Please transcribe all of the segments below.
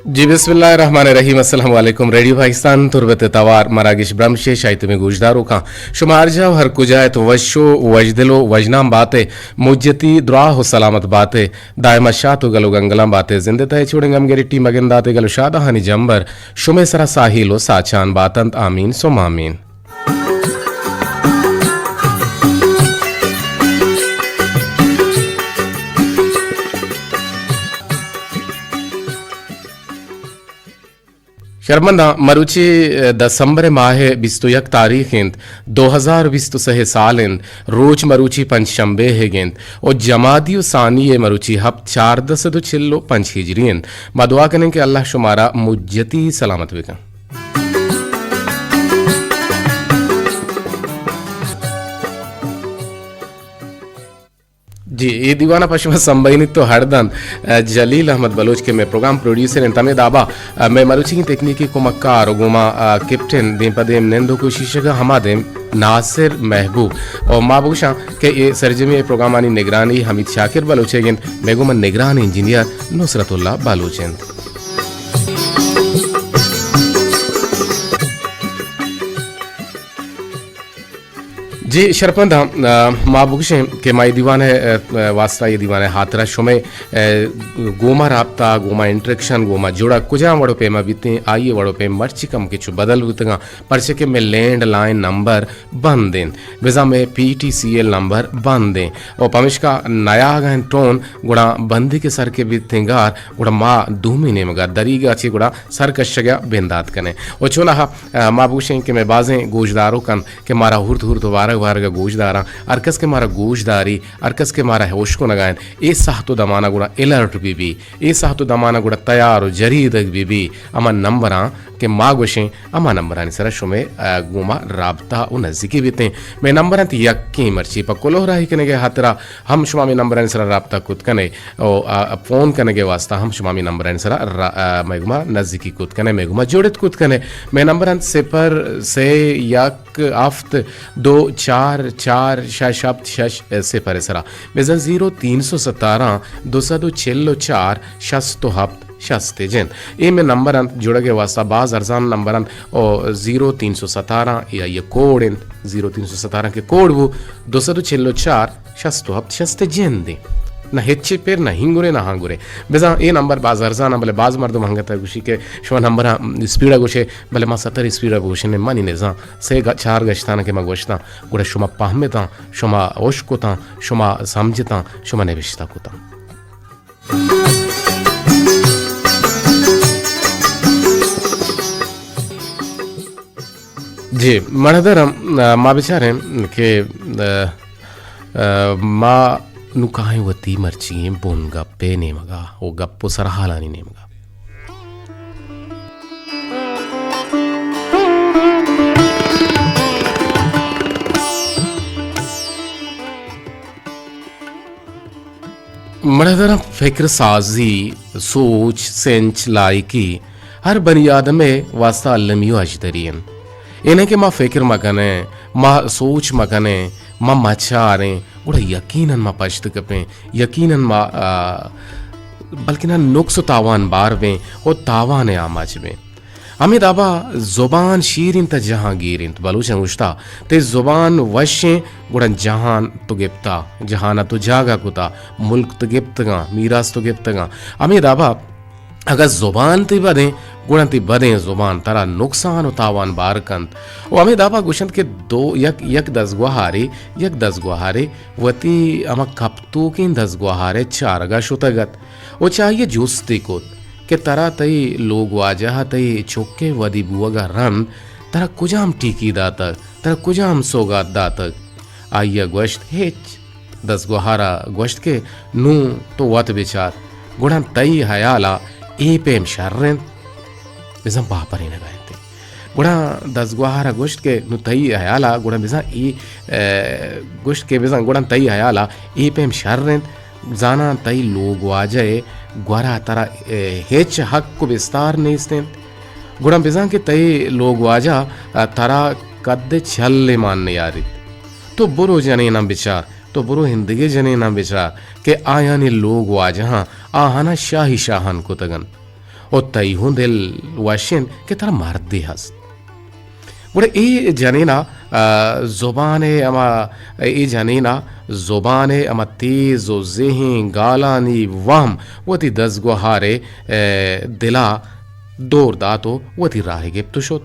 جی، بسم اللہ الرحمن الرحیم۔ السلام علیکم۔ ریڈیو پاکستان تربت توار مراگش برمش ء شاہی تمیں گوشداروکاں، شما ہر جا و ہر کجا ات، وش و وشدل و وشنام بات ء، مجتی دراہ و سلامت بات ء، دائما شات و گل و گنگلاں بات ء، زند ء تہ چوڑیں گم گریٹی مگندات ء، گل و شادہانی جمبر شمے سرا ساہیل و ساچان باتنت۔ آمین ثم آمین۔ شرمنداں، مروچی، ء، دسمبر ماہ ء بیست و یک تاریخ انت، دو ہزار بیست و سہ سال انت، روچ مروچی پنچ شنبے ہگ انت و جمادی و ثانی ء مروچی ہپت، چاردہ سد و چل و پنچ ہجری انت۔ ما دعا کنیں کہ اللہ شمارا مجتی سلامت بکن۔ جی، اے دیوان ء پہ شما سمبھینیت تو ہڑدن، ء، جلیل احمد بلوچ کہ مئے پروگرام پروڈیوسر انت، ہمے دابا، ء، مئے مروچیگیں تکنیکی کمکار و گوما، ء، کیپٹن دیم پہ دیم نند و کوششگ ء ہما دیم ناصر محبوب۔ و ما بگوشاں کہ اے سرجمی اے پروگرامانی نگرانی حمید شاکر بلوچ ء انت، مئے گوما نگران انجینئر نصرت اللہ بلوچ انت۔ جی شرپمنداں، ء، ما بگوشیں کہ ما اے دیوان ء، ء، واسطہ، اے دیوان ء ہاترا شمئے، ء، گوما رابطہ، گوما انٹریکشن، گوما جڑگ کجام وڑ و پیما بیتیں، آئی ء وڑ و پیم مرچی کم کہ چو بدل بوتگاں، پرچہ کہ مئے لینڈ لائن نمبر بند انت، بزاں مئے پی ٹی سی ایل نمبر بند انت و پمشکا نیاگاں ٹون گڑا بندی کہ سر کہ بیتیں گار، گڑا ما دومی نیمگا دریگا چی گڑا سرکشگا بندات کنیں۔ و چوناہا، ء، ما بگوشیں کہ مئے بازیں گوشداروک انت کہ مارا ہورت ہورت و وارگ وارگ ء گوش داراں۔ ہر کس کہ مارا گوش داری، ہر کس کہ مارا ہوش کنگا انت، اے ساہت و دمانا گڑا الرٹ بہ بی، اے ساہت و دمانا گڑا تیار و جریدگ بہ بی، ہما نمبراں کہ ما گوشیں، ہما نمبرانی سرا شمئے، ء، گوما رابطہ و نزیکی بیتیں۔ مئے نمبر انت یکیں، مرچی پہ کلوہ راہی کنگے ہاترا ہم شما مئے نمبرانی سرا رابطہ کت کنے و، ء، فون کنگے واسطہ ہم شما مئے نمبرانی سرا را-، ء، مئے گوما نزیکی کت کنے، مئے گوما جوڑت کت کنے۔ مئے نمبر انت صفر سے یک ہفت دو چار چار شش ہپت شش صفر ء سرا، بزاں زیرو تین سو ستارہ دو سد و چل و چار شست و ہپت شست ء جند۔ اے مئے نمبر انت، جڑگ ء واسطہ باز ارزان نمبر انت۔ او زیرو تین سو ستارہ یا یہ کوڈ انت، زیرو تین سو ستارہ کہ کوڈ بو، دو سد و چل و چار شست و ہپت شست ء جند انت۔ نہ ہچے پر، نہ ہنگرے، نہ ہانگرے۔ بزاں اے نمبر باز ارزان انت، بلے باز مردم ہنگت ء گوشی کہ شما نمبر اسپیڈ ء گوشے، بلے ما ستر اسپیڈ ء بگوشیں، منی نزان سے گ-، چار گشتان کہ ما گوشتاں، گڑا شما پہمتاں، شما اشکتاں، شما سمجھتاں، شما نبشتہ کتاں۔ جی، مڑدر، ا، ما بچاریں کہ، ا، ا، ما نوں کائیں وتی مرچی ایں بن گپ ء نیمگا و گپ و سرحالانی نیمگا۔ مڑدراں فکر سازی، سوچ، سنچ، لائکی ہر بنی آدم ء واسطہ المی و اجدری انت۔ اے نہ کہ ما فکر مکنیں، ما سوچ مکنیں، ما مچاریں، گڑا یقیناً ما پشت کپیں، یقیناً ما، آ، بلکنا نقص و تاوان بار بیں و تاوان ء آماچ بیں۔ ہمے دابا زبان شیر انت ء جہانگیر انت۔ بلوچاں گوشتا، تئی زبان وشیں، گڑا جہان تو گپتا، جہان ء تو جاگہ کتا، ملک تو گپتگاں، میراث تو گپتگاں۔ ہمے دابا اگاں زبان تئی بدیں، گڑا تئی بدیں زبان ترا نقصان و تاوان بار کنت۔ و ہمے دابا گوشنت کہ دو، یک، یک دزگوہارے، یک دزگوہارے وتی ہما کپتوکیں دزگوہارے چارگا شتگ ات۔ و چہ آئی ء جستے کت کہ ترا تئی لوگ واجہ ء تئی چک ء ودی بوگ ء رند ترا کجام ٹیکی داتگ، ترا کجام سوگات داتگ؟ آئی ء گوشت، ہچ۔ دزگوہار ء گوشت کہ نوں تو وت بچار، گڑا تئی ہیال ء اے پیم شر انت؟ بزاں باپرینگ ء انت۔ گڑا دزگوہار ء گوشت کہ نوں تئی ہیال ء گڑا بزاں اے، ء، گوشت کہ بزاں گڑا تئی ہیال ء اے پیم شر انت؟ زاناں تئی لوگ واجہ ء گورا ترا، ء، ہچ حق و بستار نیست انت۔ گڑا بزاں کہ تئی لوگ واجہ، ء، ترا کد چل مان نیاریت۔ تو برو جنیناں بچار، تو برو ہندگے جنیناں بچار کہ آیانی لوگ واجہاں آہانا شاہی شاہان کتگ انت۔ و تئی ہوں دل وش انت کہ ترا مردے ہست۔ گڑا اے جنینا، آ، زبان ء ہما، اے جنینا زبان ء ہما تیز و زہیں گالانی وہم وتی دزگوہار ء، آ، دلا دور دات و وتی راہ گپت و شت۔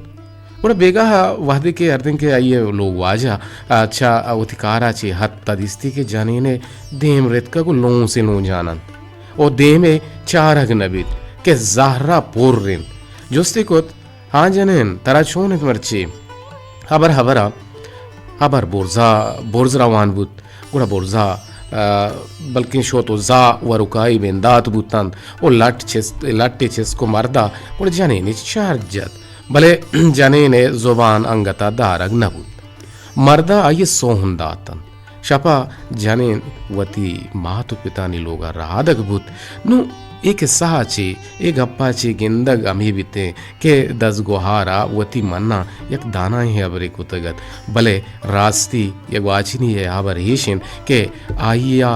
گڑا بیگاہ وہدے کہ ہردیں کہ آئی ء لوگ واجہ، آ، چہ وتی کارا چہ ہت تا دیستی کہ جنین ء دیم رتکگ و لونسے لونجان انت و دیم ء چارگ نہ بیت کہ زہرا پر انت۔ جستی کت، ہاں جنین، ترا چون انت مرچی؟ ہبر ہبرا، ہبر برزا، برز روان بوت۔ گڑا برزا، آ، بلکیں شوت و زا ورکائی بندات بوتنت و لٹ چست، لٹے چست کو مردا، گڑا جنینے چار جت۔ بلے جنینے زبان انگتا دارگ نہ بوت۔ مردا آئی سوہن داتنت۔ شپا جنین وتی مات و پتانی لوگا رہادگ بوت۔ نوں اے قصہ ء چے، اے گپ ء چے گندگ ہمے بیتیں کہ دزگوہار ء وتی من ء یک دانائیں ہبرے کتگ ات، بلے راستی ء گواچنی ء ہبر ایش انت کہ آئی ء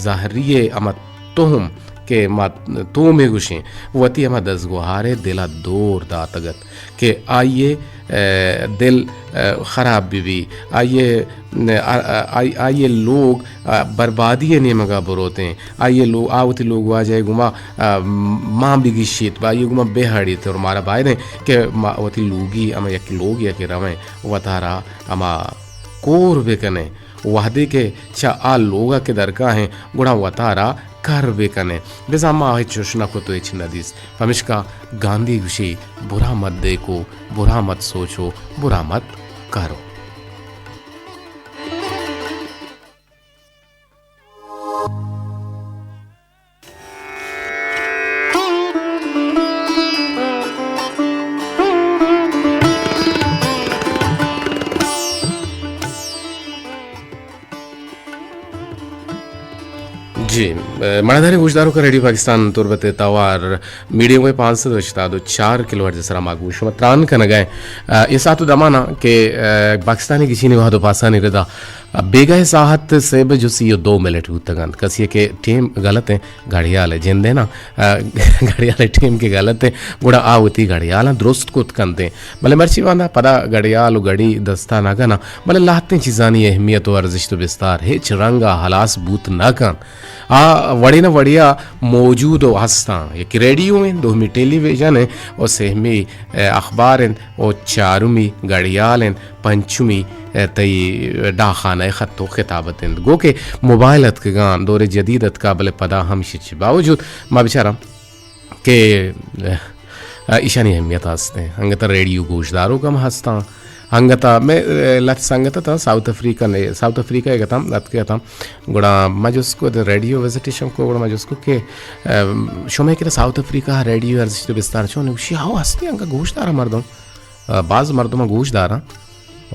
زہری ء ہما توم کہ ما تومے گوشیں، وتی ہما دزگوہار ء دل ء دور داتگ ات۔ کہ آئی ء، ء، دل، ء، خراب بہ بی، آئی ء، ء، آئی، آئی ء لوگ، ء، بربادی ء نیمگ ء بروتیں، آئی ء لو-، آ وتی لوگ واجہ ء گوما، ء، مان بگیشیت، با آئی ء گوما بہ ہڑیت اور مارا باید انت کہ ما وتی لوگی ہما یک لوگ یا کہ رویں وتارا ہما کور بکنیں۔ وہدے کہ چہ آ لوگ ء کہ درکاہیں گڑا وتارا کر بکنیں۔ بزاں ما ہچ چش نہ کت و ہچ نہ دیست۔ پمشکا گاندھی گوشی، برا مت دیکھو، برا مت سوچو، برا مت کرو۔ جی، ء، مڑاداریں گوشداروکاں، ریڈیو پاکستان تربت ء توار میڈیم ویو پانچ سد و ہشتاد و چار کلو ہرٹز ء سرا ما گوں شما تران کنگ ء ایں۔ ء، اے ساعت و دمان ء کہ، ء، پاکستانی گچینی وہد و پاسانی ردا، ء، بیگاہ ساعت سے بج و سی و دو منٹ بوتگ انت۔ کسی کہ ٹیم غلط انت، گھڑیال ء جند ء نا، ء، گھڑیال ء ٹیم کہ غلط انت، گڑا آ وتی گھڑیالاں درست کت کنت انت۔ بلے مرچی باندا پدا گھڑیال و گھڑی دستا نہ کناں، بلے لہتیں چیزانی اہمیت و ارزشت و بستار ہچ رنگ ء ہلاس بوت نہ کنت۔ آ وڑے نہ وڑے ء موجود و ہستاں۔ یکے ریڈیو انت، دومی ٹیلی ویژن انت و سہمی، ء، اخبار انت و چارمی گھڑیال انت، پنچمی، ء، تئی ڈاکخانہ ء خط و خطابت انت۔ گو کہ موبائل اتکگاں، دور جدید اتکا، بلے پدا ہمشی چہ باوجود ما بچاراں کہ، ء، ایشانی اہمیت ہستیں۔ انگت ء ریڈیو گوشداروک ہم ہستاں۔ انگت ء مئے، ء، لہتے سنگت اتاں ساؤتھ افریقہ نے، ساؤتھ افریقہ ء اتاں، اتکگ اتاں۔ گڑا ما جست کو ریڈیو وزٹیشن کو، گڑا ما جست کو کہ، ء، شمئے کرا ساؤتھ افریقہ ء ریڈیو ارزشت بستار چون؟ گوشی ہاو ہستی، انگا گوشداراں مردم۔ ء، باز مردم گوشداراں۔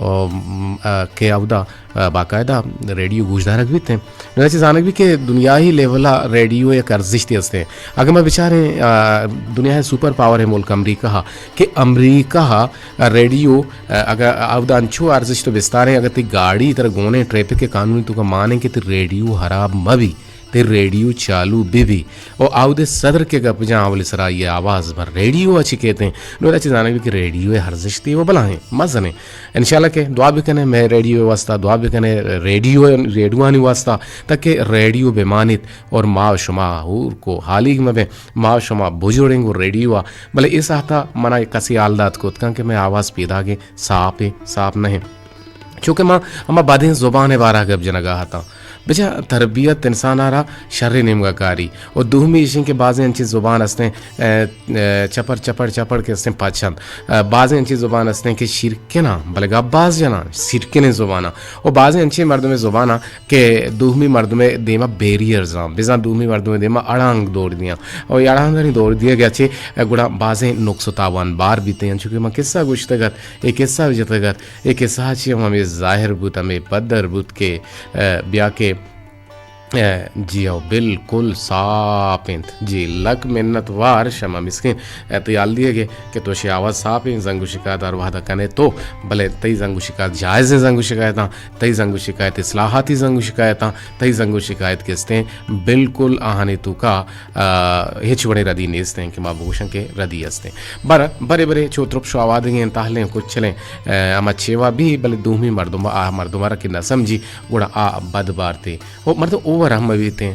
و، م، ء، کہ اودا، ء، باقاعدہ ریڈیو گوشدارگ بیت انت۔ نوں چہ زانگ بیت کہ دنیائی لیول ء ریڈیو یک ارزشتے است انت۔ اگر ما بچاریں، ء، دنیا ء سپر پاور ء ملک امریکہ ء، کہ امریکہ ء ریڈیو، ء، اگر اودا انچو ارزشت و بستاریں، اگر تئی گاڑی ترا گونیں ٹریفک ء قانون توکا مانیں کہ تئی ریڈیو خراب مہ بی، تئی ریڈیو چالو بہ بی، و آودے صدر کہ گپ جاں اولی سرا آئی آواز بر ریڈیو ء چہ کیت انت۔ نوں ادا چہ زانگ بیت کہ ریڈیو ء ارزشتے و بلاہیں، مزنیں۔ انشاءاللہ کہ دعا بکنے مئے ریڈیو ء واسطہ، دعا بکنے ریڈیو، ریڈیوانی واسطہ، تاکہ ریڈیو بمانیت اور ما و شما ہور کو حالیگ مبیں، ما و شما بجوڑیں گو ریڈیو ء۔ بلے اے ساعتا منا کسی حال دات کت کن کہ مئے آواز پیداگیں، صاف ایں، صاف نہ ایں۔ چونکہ ما ہما بدیں زبان ء بارہ گپ جنگا اتاں۔ بچا تربیت انسان ء را شریں نیمگا کاری۔ و دومی ایشیں کہ بازیں انچیں زبان ہستیں، ء، ء، چپڑ، چپڑ، چپڑ کہ ہستیں پچ انت۔ ء، بازیں انچیں زبان ہستیں کہ شیرکناں، بلے گپ باز جناں، شیرکنیں زباناں۔ و بازیں انچیں مردمے زباناں کہ دومی مردمے دیما بیریئرز آں، بزاں دومی مردمے دیما اڑانگ دور دیاں۔ و اے اڑانگانی دور دیگ ء چے گڑا بازیں نقص و تاوان بار بیتیں۔ انچو کہ من قصہ گوشتگ ات، اے قصہ جتگ ات، اے قصہ چی ہم ہمے ظاہر بوت، ہمے پدر بوت کہ، ء، بیا کہ اے، جی ہو، بالکل صاف انت۔ جی، لک منت وار شما مسکین۔ اے، تئی حال دیے گے کہ تو شی آواز صاف انت، زنگ و شکایت ہر وہدا کنے تو، بلے تئی زنگ و شکایت جائز انت، زنگ و شکایتاں، تئی زنگ و شکایت اصلاحاتی زنگ و شکایتاں، تئی زنگ و شکایت کستیں بالکل آہانی توکا آ، ہچ وڑیں ردی نیست انت کہ ما بگوشن کہ ردی است انت۔ بر-، برے برے چو ترپ شو آوادگیں تہلیں کچلیں، آ، ہما چیوا بی، بلے دومی مردم، آ مردم را کہ نہ سمجھی، گڑا آ بد بارتے۔ او مردم اوور ہم بیتیں،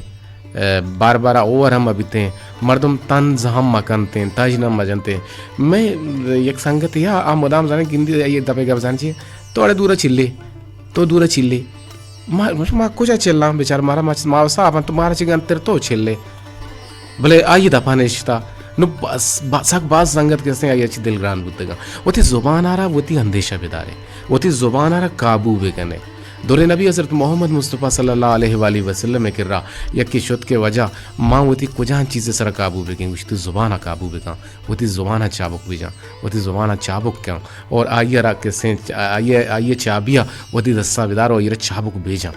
آ، بار بار اوور ہم بیتیں۔ مردم طنز ہم مکنتیں، تژن ہم مجنتیں۔ میں یک سنگت یا آ مدام زانے گندی یہ دپے گپ زانے چی، تو اڑے دورا چلے، تو دورا چلے۔ ما، ما کجا چلاں بیچار، مارا ما، ما صاف انت، مارا چی گنتر تو چلے۔ بلے آئی دپا نشتا۔ نو بس، با-، سک باز سنگت کسیں آئی چی دلگران بوتگاں۔ وتی زبان آرا وتی اندیشہ بدارے۔ وتی زبان آرا قابو بکنے۔ دور نبی حضرت محمد مصطفی صلی اللہ علیہ وآلہ وسلم کرا یکی شت کہ وجہ ما وتی کجان چیز سر قابو بکن، گوشتی زبان قابو بکن۔ وتی زبان ء چابک بجاں، وتی زبان ء چابک کن اور آئی ء را کسیں، آئی ء، آئی ء چابی ء وتی دستا بدار و آئی ء را چابک بجاں۔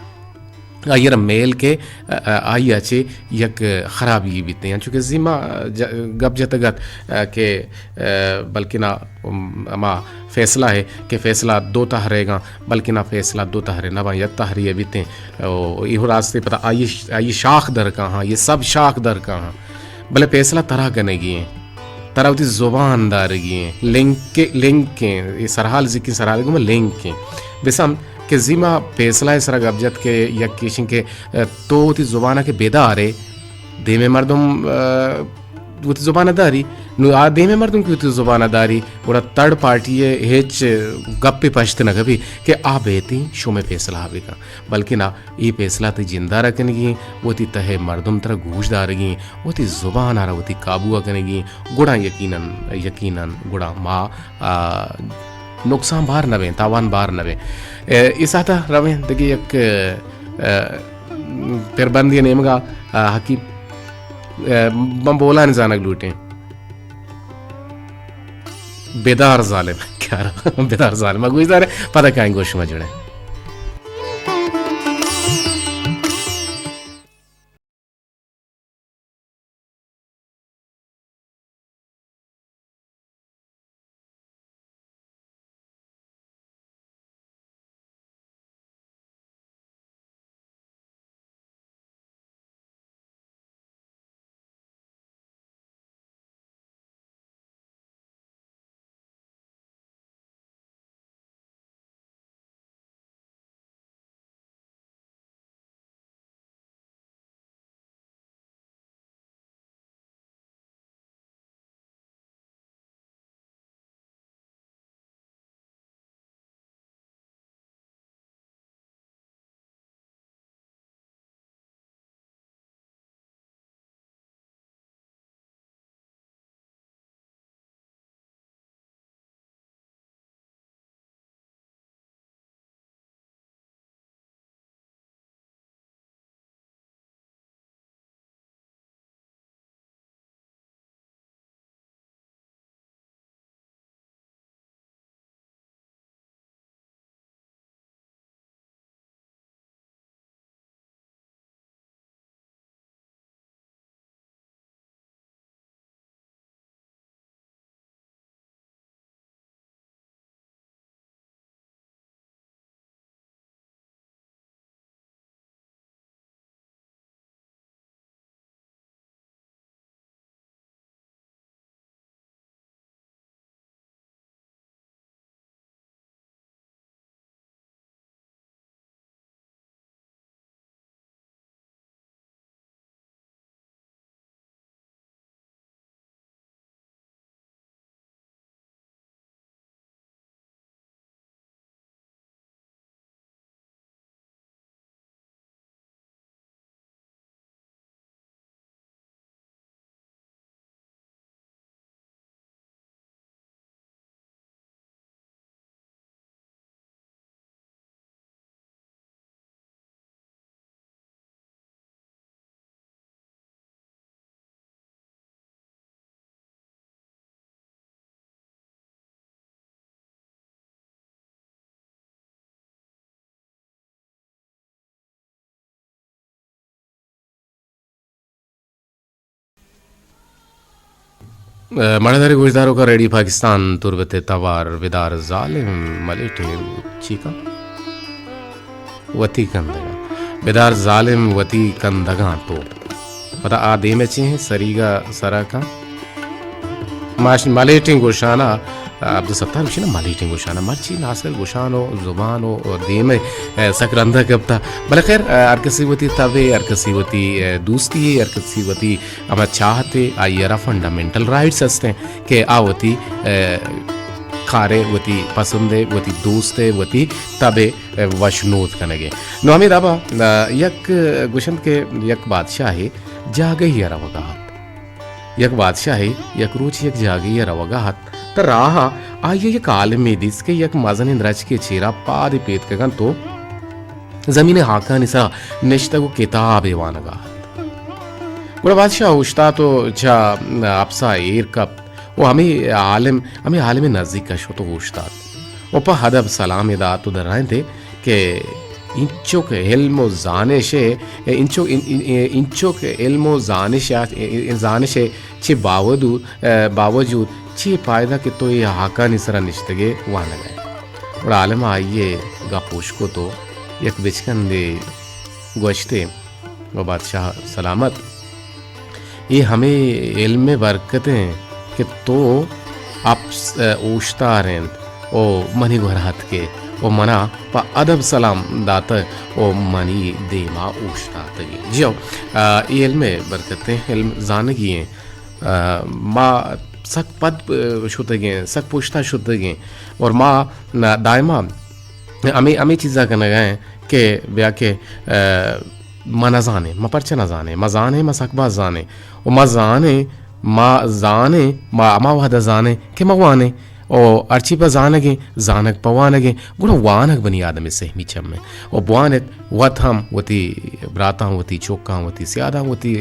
آئی ء را میل کہ، ا، ا، آئی ء چہ یک خرابی بیتیں، انچو کہ زیما ج-، گپ جتگ ات، ا، کہ، ا، بلکنا، ام، ہما فیصلہ ہے کہ فیصلہ دو تہرے گاں، بلکنا فیصلہ دو تہرے نہ باں، یک تہرے بیتیں۔ او ایہو راستے پتہ آئی، آئی شاخ در کاہاں، یہ سب شاخ در کاہاں۔ بلے فیصلہ ترا کنگی ایں، ترا وتی زبان دارگی ایں، لنک، لنک ایں، اے سرحال زکی سرحال گما لنک ایں۔ بسم کہ زیما فیصلہ سرا گپ جت کہ یک کیشن کہ، ا، تو وتی زبان کہ بدارے، دیمے مردم، ا، وتی زبان داری، نو آ دیمے مردم کہ وتی زبان داری، گڑا تھرڈ پارٹی ہچ گپے پشت نہ کپی کہ آ بیتی شمے فیصلہ بکن، بلکہ نا اے پیسلہ تئی جندارا کنگی ایں، وتی تہء مردم ترا گوش دارگی ایں، وتی زبان ء را وتی قابو ء کنگی ایں، گڑا یقیناً، یقیناً گڑا ما، آ، نقصان بار نہ بیں، تاوان بار نہ بیں۔ اے، اے ساعت ء رویں دگہ یک، اے، پربندی نیمگا، آ، حکیم، اے، من بولان زانگ لوٹیں۔ بیدار ظالم، کیا رو؟ بیدار ظالم، گوش دارے، پدا کائیں گوش ما جڑیں۔ مڑداریں گوشداروکاں، ریڈیو پاکستان تربت ءِ توار، بدار ظالم ملیٹیں چیکاں وتی کندگاں، بدار ظالم وتی کندگاں تو۔ پدا آ دیم ءَ چے ایں سریگا سرا کن۔ ماش-، ملیٹیں گوشانا، عبدالستار گوشی نا، ملیٹیں گوشانا، مرچی ناصر گوشان و زبان و دیم ءَ سک رندا کپتا۔ بلے خیر، ہر کسی وتی تب ءَ، ہر کسی وتی دوستی ءَ، ہر کسی وتی ہما چاہت ءَ، آئی ءَ را فنڈامنٹل رائٹس ہستیں کہ آ وتی، اے، کار ءَ، وتی پسند ءَ، وتی دوست ءَ، وتی تب ءَ، اے، وشنود کنگ ءَ۔ نو ہمے دابا، اے، یک گوشنت کہ یک بادشاہے جاگہے ءَ روگا ات۔ یک بادشاہے یک روچ یک جاگہے ءَ روگا ات، تہ راہ ءَ آئی ءَ یک عالمے دیست کہ یک مزنیں درچکے چیرا پادے پیتکگ انت و زمین ءِ ہاکانی سرا نشتگ و کتابے وانگا ات۔ گڑا بادشاہ اوشتات و چہ اپسا ایر کپت و ہمے عالم، ہمے عالم ءِ نزیک ءَ شت و اوشتات و پہ ادب سلامے دات و درائینت کہ اینچک علم و زانش ءَ، اینچک، این-، این-، اینچک علم و زانش ءَ، زانش ءَ چے باوجود، باوجود چے پائدہ کہ تو اے ہاکانی سرا نشتگ ئے وانگ ءَ ئے؟ گڑا عالم ءَ آئی ءِ گپ اوشکت و یک بچکندے گوشت ئے، و بادشاہ سلامت۔ اے ہمے علم ءِ برکت انت کہ تو اپس اوشتارینت و منی گورا اتکے و منا پہ ادب سلام داتگ و منی دیما اوشتاتگی۔ جی ہو، آ، اے علم ءِ برکت انت، علم زانگی انت۔ آ، ما سک پد شتگیں، سک پشتا شتگیں اور ما دائما ہمے، ہمے چیزا کنگا ایں کہ بیا کہ، آ، ما نہ زانیں، ما پرچہ نہ زانیں، ما زانیں، ما سک باز زانیں، و ما زانیں، ما زانیں، ما ہما وہدا زانیں کہ ما وانیں، و ہرچی پہ زانگیں، زانگ پہ وانگیں، گڑا وانگ بنی آدم ءِ سہمی چم انت۔ و بوانت، وت ہم وتی براتاں، وتی چکاں، وتی سیاداں، وتی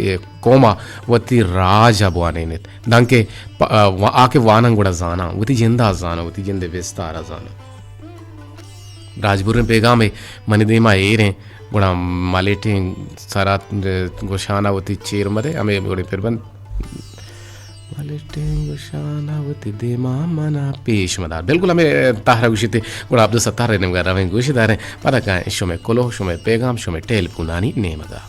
قوما، وتی راجا بوانینت۔ دانکہ پ-، آ، آ کہ واناں گڑا زاناں، وتی جندا زاناں، وتی جند ءِ بستارا زاناں۔ راجبریں پیغامے منی دیما ایر انت، گڑا ملیٹیں سرا گوشانا وتی چیر مدے، ہمے وڑیں پر بند۔ ملیٹیں گوشانا وتی دیما منا پیش مدار۔ بالکل ہمے تہرا گوشیت، گڑا عبدالستار ءِ نیمگا رویں، گوش داریں، پدا کائیں شمے کلوہ، شمے پیغام، شمے ٹیلیفونانی نیمگا۔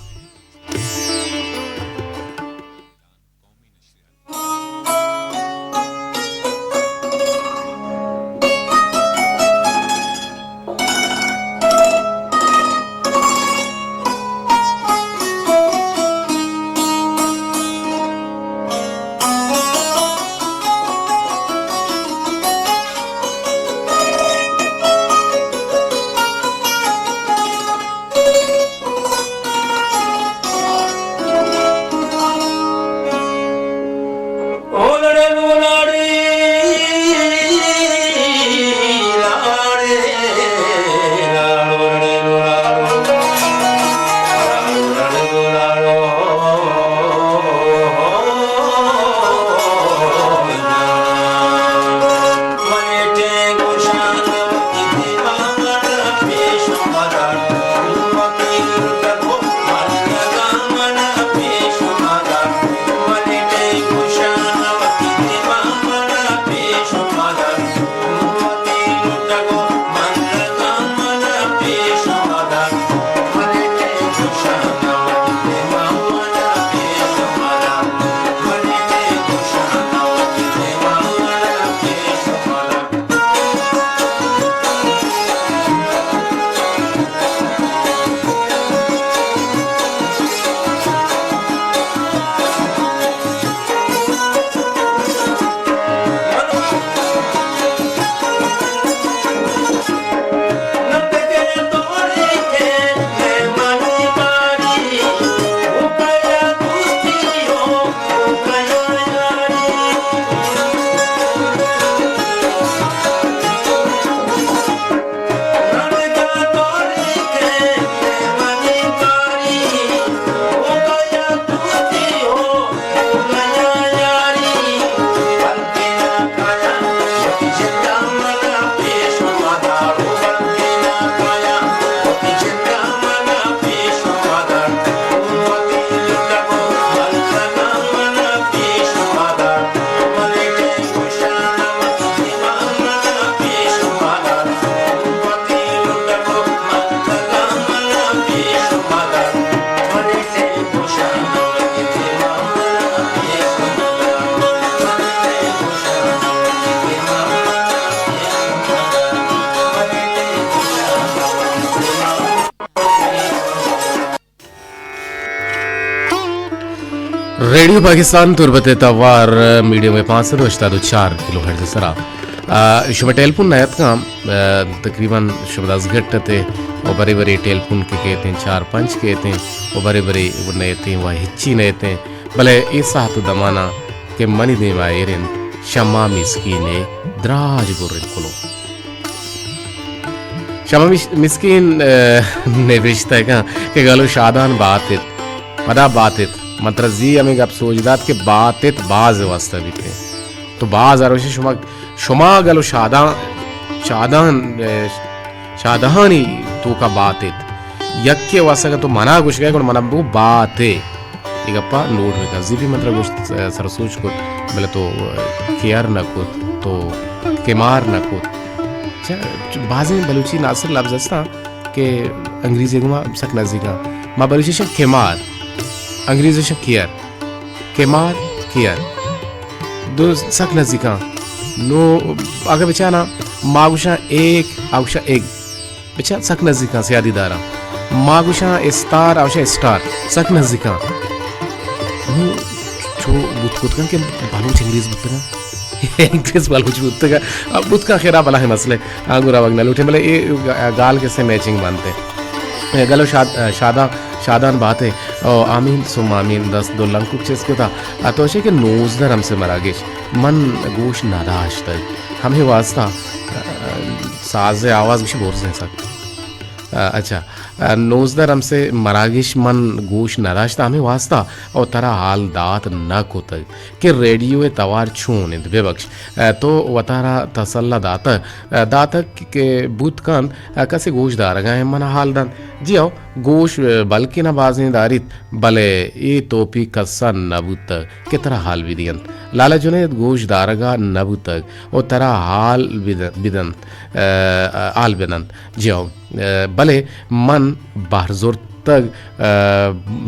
ریڈیو پاکستان تربت ءِ توار میڈیم ویو پانچ سد ءُ ہشتاد ءُ چار کلو ہرٹز ءِ سرا، آ، شما ٹیلیفون نہ اتکاں، آ، تقریباً شما دزگٹ ات ءُ برے برے ٹیلیفون کہ کیت ایں، چار پنچ کیت ایں ءُ برے برے نہ ات ایں ءُ ہچی نہ ات ایں، بلے اے ساعت ءُ دمان ءَ کہ منی دیم ءَ ایر انت شما مسکین ءِ دراج بریں کلو۔ شما مش-، مسکین، آ، نبشتہ کن کہ گلو شادان بات ات۔ پدا بات ات۔ من ترا زی ہمے گپ سوج دات کہ بات ات باز واسطہ بیت۔ تو باز ہر وشی شما، شما گلو شادان، شادان، آ، شادہانی توکا بات ات۔ یکے واسطہ کہ تو منا گوشگئے گڑا منا بگو بات ات۔ اے گپا نوٹ بکن۔ زی بھی من ترا گوشت، آ، سر سوچ کت، بلے تو، آ، کیئر نہ کت، تو کمار نہ کت۔ چہ، چہ بازیں بلوچی ناصر لبز ہستاں کہ انگریزی گوما سک نزیکاں۔ ما بلوچی شن کمار، انگریزی شن کیئر۔ کمار، کیئر۔ دو سک نزیکاں۔ نو، اگہ بچانا، ما گوشاں ایک، آ گوشاں ایگ۔ بچار سک نزیکاں سیادی داراں۔ ما گوشاں استار، آ گوشاں اسٹار۔ سک نزیکاں۔ نوں چو بوت کت کن کہ بلوچ انگریز بوتگاں۔ انگریز بلوچ بوتگاں۔ اب بوت کن خیرا بلاہیں مسئلے۔ آ گورا وگ نہ لوٹیں، بلے اے گال کسے میچنگ بنت۔ گلو شاد-، شادان، شادان بات ئے۔ او آمین ثم آمین، دست دو لنکک چست کتا۔ آ تو شے کہ نوزدہ رمسے مراگش من گوش نداشتگ۔ ہمے واسطہ، آ، ساز ءِ آواز گوشی برزیں سک۔ آ، اچھا۔ آ، نوزدہ رمسے مراگش من گوش نداشتہ، ہمے واسطہ او ترا حال دات نہ کتگ کہ ریڈیو ءِ توار چون انت۔ ببخش، آ، تو وتارا تسلا داتگ، آ، داتگ کہ بوت کن، آ، کسے گوش دارگا ایں من حال دنت۔ جی ہو، گوش، آ، بلکیں نہ بازیں داریت، بلے اے توپی کسا نہ بوتگ کہ ترا حال بدینت۔ لالا جنید گوش دارگا نہ بوتگ و ترا حال بد-، بدنت، آ، حال بدنت۔ جی ہو، آ، بلے من بہر زرتگ، آ،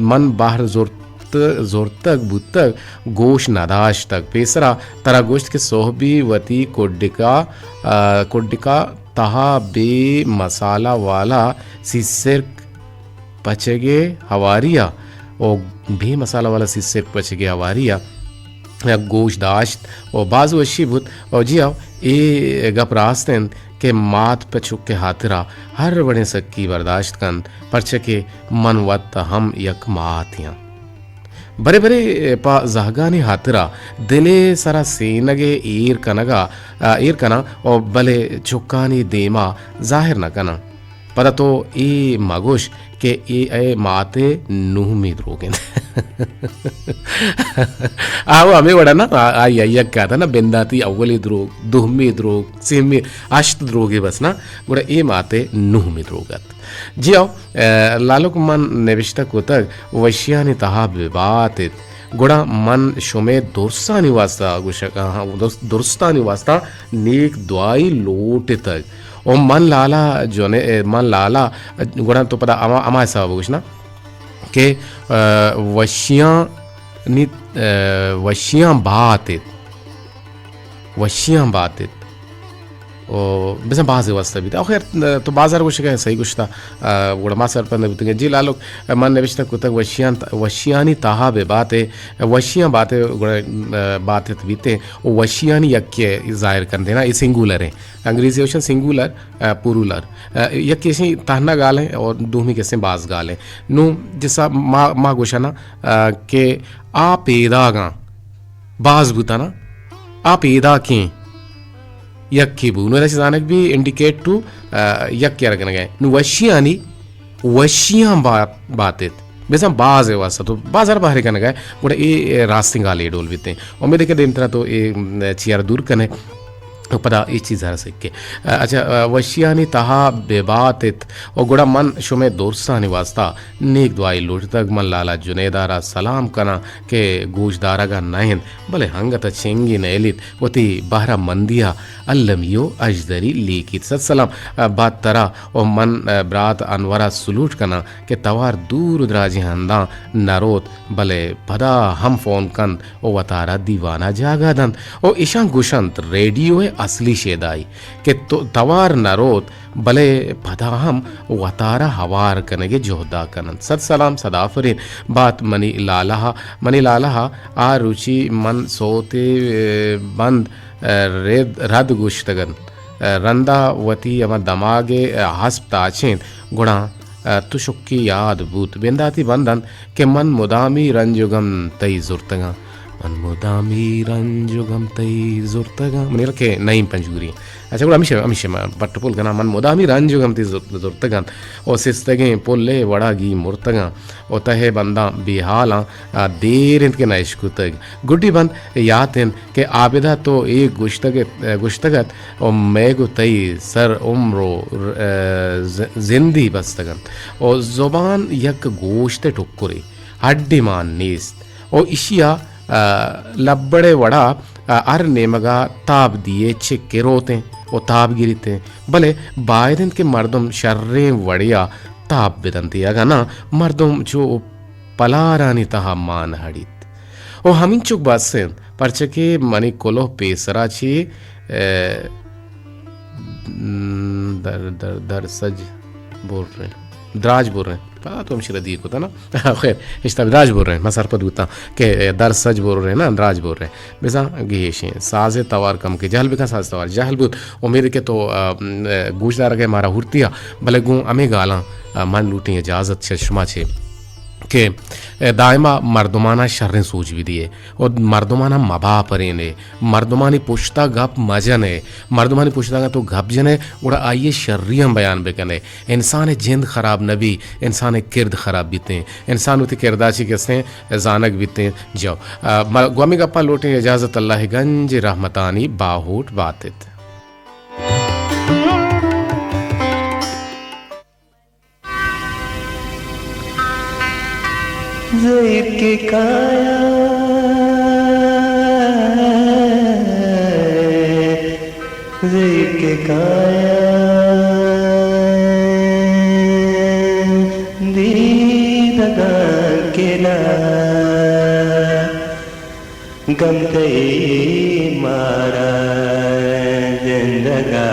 من بہر زرت-، زرتگ بوتگ، گوش نداشتگ۔ پیسرا ترا گوشت کہ سہبی وتی کڈکا، آ، کڈکا تہا بے مسالہ والا سیسرک پچگے ہواریا او بے مسالہ والا سیسرک پچگے ہواریا گوش داشت و باز وشی بوت۔ و جی ہو، اے گپ راست انت کہ مات پہ چک ءِ ہاترا ہر وڑیں سکی برداشت کنت، پرچہ کہ من وت ہم یک ماتے آں۔ برے برے پہ زہگانی ہاترا دل ءِ سرا سینگ ءِ ایر کنگا، آ، ایر کناں و بلے چکانی دیما ظاہر نہ کناں۔ پدا تو اے مگوش کہ اے اے مات ءِ نہمی دروگ انت۔ آ، او ہمے وڑا نا، آ، آئی، آئی یک کہتا نا، بنداتی اولی دروگ، دومی دروگ، سیمی، ہشت دروگے بس نا، گڑا اے مات ءِ نہمی دروگ ات۔ جی او، آ، لالک من نبشتہ کتگ، وشیانی تہا ببات ات۔ گڑا من شمے درسانی واسطہ گوشگ، آہاں، درس-، درستانی واسطہ نیک دعائی لوٹتگ۔ و من لالا جنے-، من لالا، گڑا تو پدا ہما، ہما حساب گوش نا کہ، آ، وشیاں نی، آ، وشیاں بات ات۔ وشیاں بات ات۔ و بزاں بازیں واسطہ بیت۔ آخر تو بازار گوشگ ءَ صحیح گوشتا، آ، گڑا ما سرپد نہ بوتگیں۔ جی لالک، من نبشتہ کتگ وشیان، وشیانی تہا ببات ات، وشیاں بات ات، گڑا، آ، بات ات بیت ات، و وشیانی یکے ظاہر کنت نا، اے سنگولر ایں۔ انگریزی گوشن سنگولر، آ، پلورل۔ آ، یکے ایشی تہنا گال ایں اور دومی کسیں باز گال ایں۔ نوں جسا ما، ما گوشنا، آ، کہ آ پیداگاں باز بوتاں نا، آ پیداکیں یکے بو۔ نوں ادا چہ زانگ بی انڈیکیٹ ٹو، آ، یکے ءَ را کنگ ءَ۔ نوں وشیانی، وشیاں با-، بات ات۔ بزاں باز ءِ واسطہ تو بازار بہرے کنگ ءَ، گڑا اے، اے راستیں گالے ڈول بیتیں۔ امید ہے کہ دیمترا تو اے، م، چیار دور کنے۔ پدا اے چیز ءَ را سکے۔ آ، اچھا، آ، وشیانی تہا ببات ات۔ و گڑا من شمے درستانی واسطہ نیک دعائی لوٹتگ۔ من لالا جنید ءَ را سلام کناں کہ گوش دارگ ءَ نہ انت، بلے انگت ءَ چنگی نئیلیت، وتی بہرہ مندی ءَ المی و اژدری لیکیت۔ سد سلام، آ، بات ترا و من، آ، برات انور ءَ سلوٹ کناں کہ توار دور و دراجیں ہنداں نہ روت، بلے پدا ہم فون کنت و وتارا دیوان ءَ جاگہ دنت و اشاں گوشنت ریڈیو ءِ اصلی شیدائی کہ تو-، توار نہ روت، بلے پدا ہم وتارا ہوار کنگے جہدا کننت۔ صد سلام، صد آفرین بات منی لالہا، منی لالہا۔ آ روچی من سوتے، اے، بند، اے، رد، رد گوشتگنت۔ اے، رندا وتی ہما دماگے، اے، ہسپ تاچینت، گڑا، اے، تو شکی یاد بوت۔ بنداتی بند انت کہ من مدامی رنج و گم تئی زرتگاں۔ من مدامی رنج و گم تئی زرتگاں۔ منی رکے نعیم پنجگوری۔ اچھا، گڑا ہمیشہ، ہمیشہ ما پٹ پول کناں، من مدامی رنج و گم تئی زر-، زرتگاں۔ او سستگیں پلے وڑا گی مرتگاں۔ او تہے بنداں بے حالاں، آ، دیر انت کہ نہ اشکتگ۔ گڈی بند یات انت کہ عابدہ تو اے گوشتگ ات، گوشتگ ات، او مئے گو تئی سر عمر و، آ، ز-، زندی بستگ انت۔ او زبان یک گوشت ٹکرے، ہڈی مان نیست۔ او اشیا، آ، لبڑے وڑا، آ، ہر نیمگا تاب دیئے چکے روتیں و تاب گریتیں، بلے باید انت کہ مردم شریں وڑیا تاب بدنتی، اگاں ناں مردم چو پلارانی تہا مان ہڑیت۔ و ہمینچک بس انت، پرچہ کہ منی کلوہ پیسرا چی، اے، در، در، در سج بریں، دراج بریں۔ پدا تو ہمشی ردی کتا نا۔ خیر، اشتا دراج بریں، من سرپد بوتاں کہ در سج بریں نا، دراج بریں۔ بزاں گیشیں۔ ساز توار کم کہ جہل بکن، ساز توار جہل بوت۔ امید کہ تو، آ، گوش دارگے مارا ہورتیا، بلے گوں ہمیں گالاں، آ، من لوٹیں اجازت چہ شما چے۔ کہ دائما مردمانا شریں سوج بدیے و مردمانا مباپرینے، مردمانی پشتا گپ مجنے، مردمانی پشتا اگاں تو گپ جنے گڑا آئیے شری ہم بیان بکنے۔ انسان جند خراب نبی، انسان کرد خراب بیتیں، انسان وتی کردا چی کسیں زانگ بیتیں۔ جو، آ، ما گوں ہمے گپاں لوٹیں اجازت، اللہ گنج رحمتانی باہوٹ باتت۔ زہیر کہ کایاں، زہیر کہ کایاں، دیدگاں کہ ناں، گم تئی مارا زندگا